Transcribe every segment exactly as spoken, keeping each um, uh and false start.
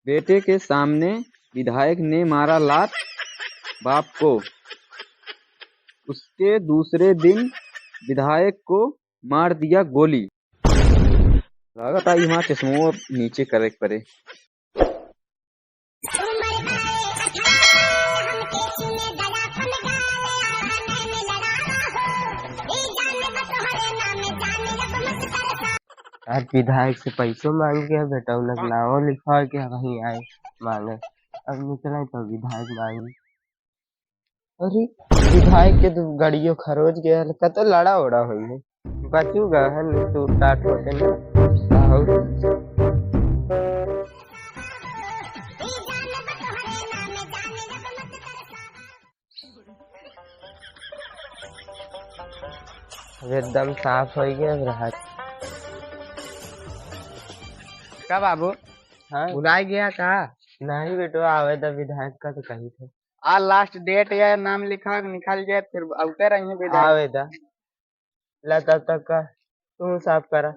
बेटे के सामने विधायक ने मारा लात बाप को। उसके दूसरे दिन विधायक को मार दिया गोली। लागत आई हमार चश्मो अब नीचे करे के पड़े। आज विधायक से पैसो मांग के बेटा उनक नाव लिखवा के वहीं आए मांगे। अब निकले तो विधायक मांगी। अरे, विधायक के तो गाड़ियों खरोच गया है, कतो लड़ा उड़ा होई है। बचू गा है, नहीं तो टाट होते ना। साहू। अब एकदम साफ हो गया अब रहा। का बाबू? हाँ? भुलाए गया का? नहीं बेटो, आवे दा विधायक का तो कही थे। आ last date या नाम लिखा निकल जाए, फिर आउते रहिए विधायक। आवे दा। ला तब तक का तू साफ करा।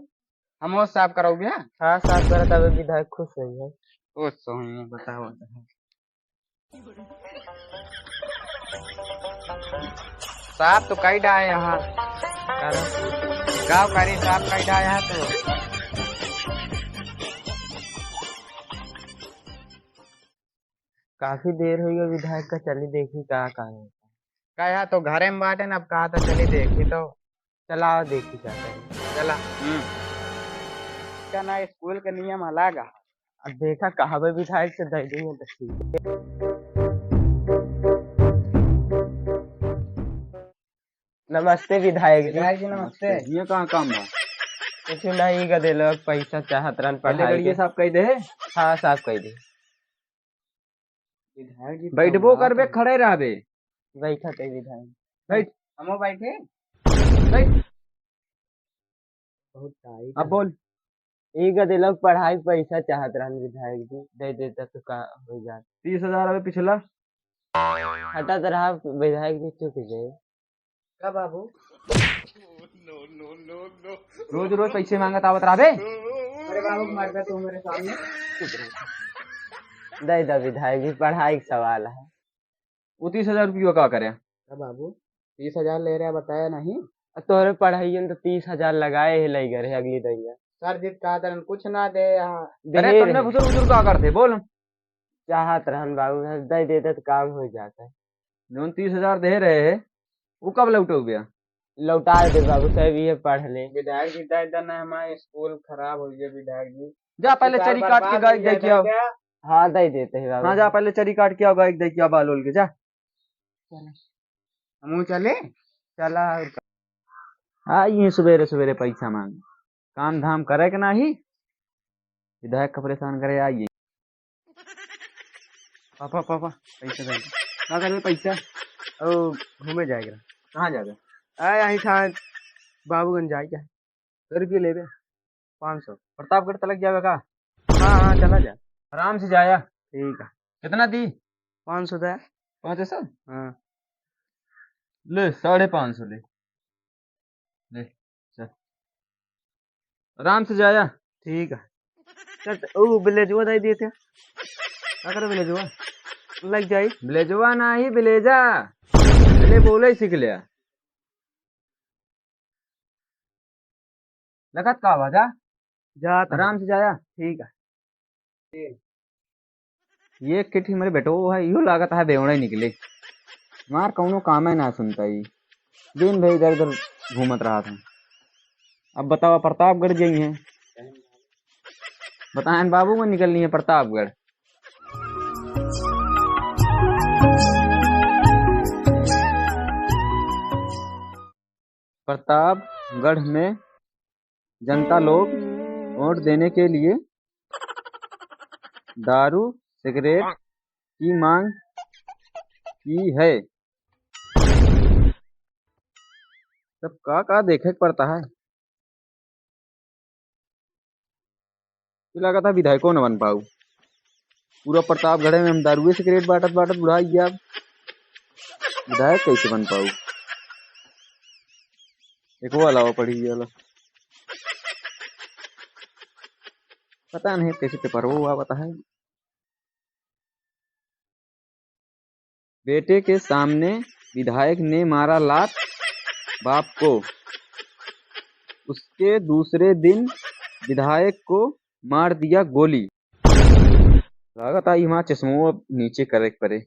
हमो साफ कराऊ भैया। हाँ, साफ करा, तबे विधायक खुश होई है। खुश होई है, बताओ। साफ तो कई डाए यहाँ। करा। गाँव करी साफ कई डाए यहाँ तो। काफी देर हो गया विधायक का, चली देखी का, का है। का यहाँ तो घरे में बाटे ना, अब कहा था चली देखी तो। चला आओ देखी का है। चला। हम्म। का ना स्कूल के नियम अलग है। अब देखा कहबे विधायक से दे देंगे तो ठीक है। नमस्ते विधायक जी। विधायक जी नमस्ते। ये कहाँ काम बा? कुछ नहीं, गदेलो पैसा चाहत रहन पहले पढ़ाई गड़िया के। साफ कई दे। हाँ, साफ कई दे। विधायक जी बैठबो करबे, खड़े रहबे? बैठत है विधायक। बैठ। हमो बैठे? बैठ। बहुत टाइट अब है। बोल। ई गदे लोग पढ़ाई पैसा चाहत रहन विधायक जी, दे देता तो का हो जात। तीस हजार अबे पिछला। हटत रहा विधायक जी, चुक गए। का बाबू? रोज रोज पैसे मांगत आवत रहबे। अरे बाबू, मर जा तू मेरे सामने। दे दा विधायक जी, पढ़ाई के सवाल है। वो तीस हजार रुपया का करे? का बाबू, तीस हजार ले रहा, बताया नहीं? अब तोहरे पढ़ाई में तो तीस हजार लगाए है, लई गए है अगली दइया। सर जी कहा तरन कुछ ना दे यहाँ। अरे दे तुमने रहे। बुजुर्ग बुजुर्ग का करते बोल? चाहत रहन बाबू, दे देते तो काम हो जाता है। जौन तीस हजार दे रहे हैं, वो कब लौटोगे? लौटा दे बाबू, सब ये पढ़ ले। विधायक जी, दे देना, हमारे स्कूल खराब हो गया विधायक जी। जा पहले साल चरी काट के बर्बाद गाय हो देख के आओ। जाएगा। हाँ, दे देते हैं बाबू। हाँ, जा पहले चरी काट के आओ, गाय देख के आओ, बाल ओल के जा। चलो। हमहू चले? चला और का। हाँ, ये सुबेरे सुबेरे पैसा मांग, काम धाम करे के नाही, विधायक का परेशान करे आइए। पापा, पापा, पैसा दे। का करबे पैसा? ओ, घूमे जाएगा। कहाँ जाएगा? आ, यही था, बाबूगंज जाएगा। कै रुपये लेबे? पाँच सौ। प्रतापगढ़ तलक जावे का? हाँ, हाँ, चला जा। आराम से जाया। ठीक है। कितना दी? पाँच सौ दे। पाँच सौ? हाँ। ले, साढ़े पाँच सौ ले। ले, चल। आराम से जाया। ठीक है। चल, त-, ओ, ब्लेजवा दे दिए थे। का करे ब्लेजवा? लग जाई। ब्लेजवा नाही, ब्लेजा। पहले बोले ही सीख लिया। लगत का बा, जा। जा त आराम से जाया। ठीक है। ये किट ही मेरे बेटो है, इहो लागत है बेवड़े निकले। मार कौनो काम है ना सुनता ही। दिन भर इधर उधर घूमत रहा था। अब बताओ, प्रतापगढ़ गई हैं। बताएं बाबू में निकलनी है प्रतापगढ़। प्रतापगढ़ में जनता लोग वोट देने के लिए दारू, सिगरेट की मांग की है। सब का का देखे के पड़ता है। ई लागत है विधायको न बन पाऊ। पूरा प्रतापगढ़े में हम दारुए सिगरेट बांटत बांटत बुढ़ाई गया। विधायक कैसे बन पाऊ? एक वो अलावा पड़ी गया ला। पता नहीं कैसे पेपर वो हुआ, पता है। बेटे के सामने विधायक ने मारा लात बाप को। उसके दूसरे दिन विधायक को मार दिया गोली। लागत आई हमार चश्मो अब नीचे करे के पड़े।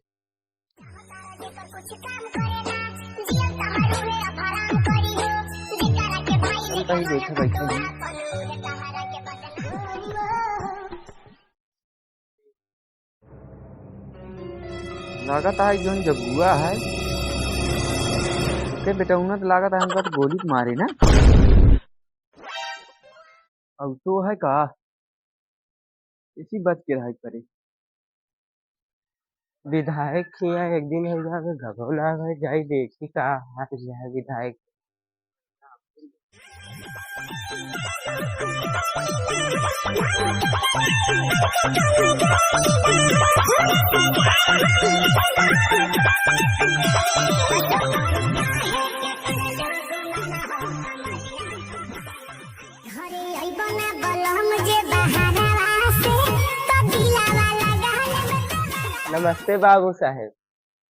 हम कहीं देखे बैठे हैं। लागत है जौन जगुआ है, ओके बेटौना तो लागत है हमका तो गोली तो मारे ना। अब तो है का, इसी बच के रहे पड़े। विधायक खिया एक दिन है जाके घबौला है, जाई देखी का हाल है विधायक। घरे अइबो ना बलम जे बहरवा से, तो दिलावा लगा ले। नमस्ते बाबू साहेब।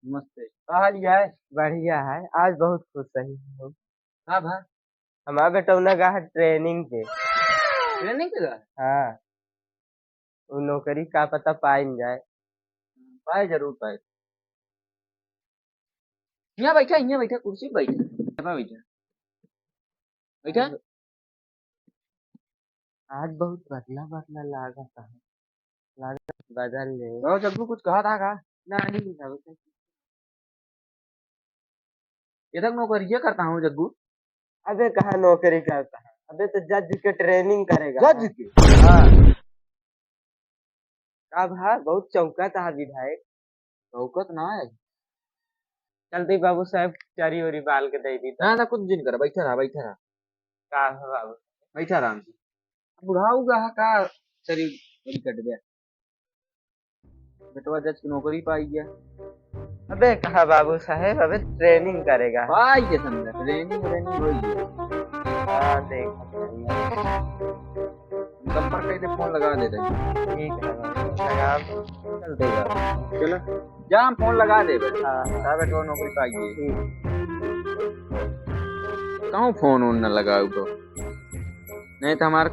नमस्ते। का हाल है? बढ़िया है। आज बहुत खुश है हम। का भा? हमार बेटौना गा है training पे। Training पे गा? हाँ। वो नौकरी का पता पाइन जाए। पाए, जरूर पाए। यहाँ बैठा, यहाँ बैठा, कुर्सी पे बैठा। यहाँ बैठा। बैठा। आज, आज बहुत बदला बदला लागत है। लागत बदल ले। और जग्गू कुछ कहा था का? नहीं, नहीं, नहीं। ये तक नौकरिया करता हूँ जग्गू। अबे कहाँ नौकरी करता है? अबे तो जज के training करेगा। जज के? हाँ। का भा, बहुत चौंकत है विधायक। चौंकत ना है। चल दे बाबू साहेब, चरी उरी बाल के दे दी तो। ना, ना, कुछ जिन कर, बैठा रहा, बैठा रहा। का है बाबू? बैठा आराम से। बुढ़ाऊ गा है का, चरी उरी कट गया। बेटवा जज की नौकरी पाई गया। अबे कहा बाबू साहेब, अबे training करेगा। पाई के समझा, training व्रेनिंग होई गया। हाँ, देख। संपर्क करके फोन लगा दे दे। ठीक है, लगा। चल देगा। चलो, जा हम फोन लगा दे बे। हाँ, हाँ। साहब, बेटवा नौकरी पाई गया। ठीक। कहूँ फोन उन न लगाऊ तो। नहीं तो हमार,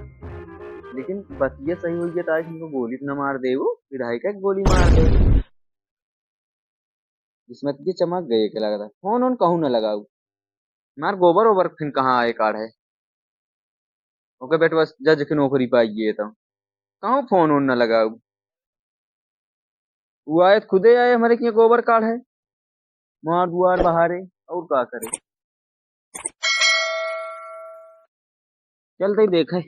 लेकिन बतिया सही हुई है तो आज हमको गोली तो न मार दे, वो विधायक का गोली मार दे। किस्मत के चमक गए के लगता। फोन उन कहूँ न लगाऊ। मार गोबर ओबर फिन कहाँ आए काढ़े? ओके बेटवा जज की नौकरी पाई गए तो कहूँ फोन उन न लगाऊ। वो आए तो खुदे आए हमारे किया गोबर काढ़े। मार दुआर बहारे और का करे। चलते ही देखे।